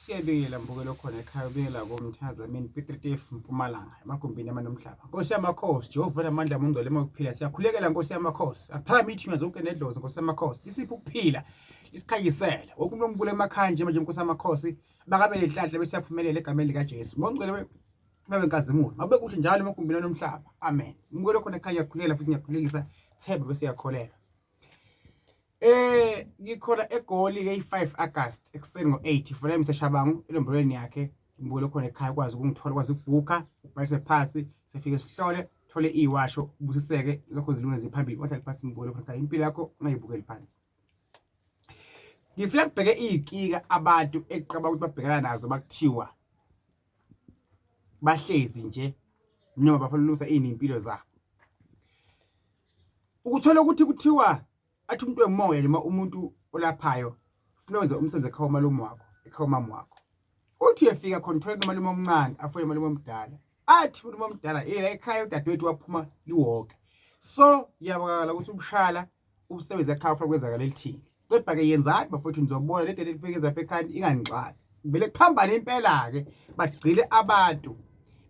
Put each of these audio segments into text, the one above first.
Siyabingelela mbukelo khona ekhaya ubingelela komthaza mina P3F Mpumalanga emagumbini amanomhlaba. Nkosi yamakhosi Jehova namandla amongcwele emokuphila siyakhulekela Nkosi yamakhosi. Akuphakame ithunya zonke nedlozi Nkosi yamakhosi. Isiphi ukuphila isikhanyisele. Wonke umuntu ombukela emakhaya nje manje Nkosi yamakhosi bakabele inhlanhla bese yaphumelela egameni likaJesu. Ngongcwele babe nkazimulo. Makube kuhle njalo emagumbini anomhlaba. Amen. Mbukelo khona ekhaya ngiyakhulekela futhi ngiyakhulekisa themba bese yakholelwa. Ngikhona eGoli ngeyi-5 August ekuseni ngo-8 fonela Mr Shabangu enombolweni yakhe umbukelo khona ekhaya ukwazi ukungithola ukwazi ukubhukha ubhalise phasi sifike sihlole thole iwasho ubusiseke lokho zilunge ziphambili wahlala phasi mbukelo khona ekhaya impilo yakho ungayibukeli phansi. Ngifuna kubheke iy'nkinga abantu ekuqaba ukuthi babhekana nazo bakuthiwa bahlezi nje noma bafuna ukulungisa ini iy'mpilo zabo. Ukuthola ukuthi kuthiwa athi umuntu wemoya noma umuntu olaphayo ufuna wenze umsebenzi ekhaya umalume wakho ekhaya umama wakho uthi uyefika khona uthole umalume omncane afoye umalume omdala athi umalume omdala yena ekhaya udadewethu waphuma liwoke so ngiyabakala ukuthi ubushala umsebenzi ekhaya ufuna kwenzakala elithile kodwa-ke yenzani bafowethu nizobona le date elifike zapha ekhaya inganixaki vele kuphambane impela-ke bagcile abantu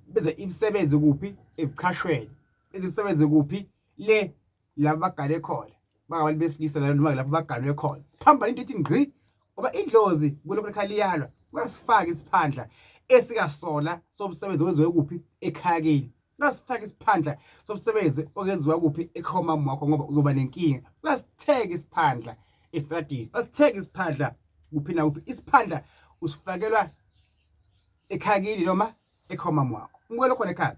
beze imisebenzi kuphi ebuchashweni beze imisebenzi kuphi le laba bagane khona bangabantu besilisa la noma lapho baganwe khona phambana into ethi ngqi ngoba idlozi kulokhu ekhaya liyalwa uyasifaka isiphandla esikasola somsebenzi owenziwe kuphi ekhaya kini uyasifaka isiphandla somsebenzi okenziwa kuphi ekhaya umama wakho ngoba uzoba nenkinga uyasitheka isiphandla estradini uyasitheka isiphandla kuphi nakuphi isiphandla usifakelwa ekhaya kini noma ekhaya umama wakho umukelo khona ekhaya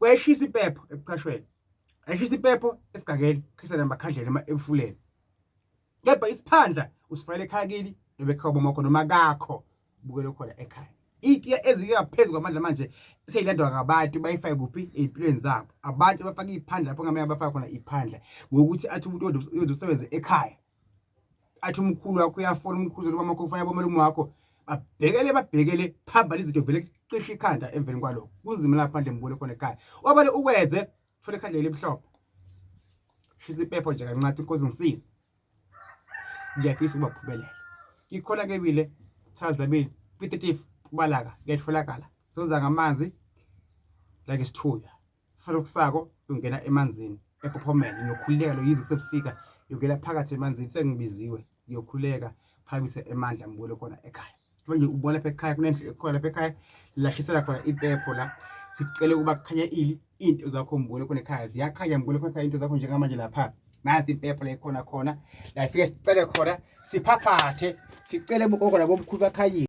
wayeshisa impepho ebuchashweni ayishisa impepho esigangeni khisa namakhandlela noma emfuleni kepha isiphandla usifakela ekhaya kini noma ekhaya ubaba wakho noma kakho bukele khona ekhaya iy'nkinga ezingaphezu kwamandla manje seyilandwa ngabantu bayifake kuphi ey'mpilweni zabo abantu bafake iy'phandla lapho ngamele bafake khona iphandla ngokuthi athi umuntu wenza umsebenzi ekhaya athi umkhulu wakho uyafona umkhulu noma makho ufana bomalume wakho babhekele babhekele phambili izinto vele cishe ikhanda emveni kwalokho kunzima lapha phandle mbule khona ekhaya wabale ukwenze thola ikhandlela elimhlophe shisa impepho nje kancane inkosi ngisize ngiyafisa ukuba kuphumelela ngikhona kebile Charles Dlamini Pititif kubalaka kuyatholakala soza ngamanzi like isithunywa Salokhu sako uyongena emanzini ephophomele ngiyokhululeka lo yize kusebusika uyongena phakathi emanzini sengibiziwe ngiyokhuleka phakamise emandla ngibuyele khona ekhaya manje ubona lapha ekhaya kunendlu ekhona lapha ekhaya lashisela khona impepho la sicele ukuba kukhanye ili into zakho mbule khona ekhaya ziyakhanya mbule khona ekhaya into zakho njengamanje lapha nansi impepho la ikhona khona la ifike sicele khona siphaphathe sicele bogogo nabomkhulu bakhanyise.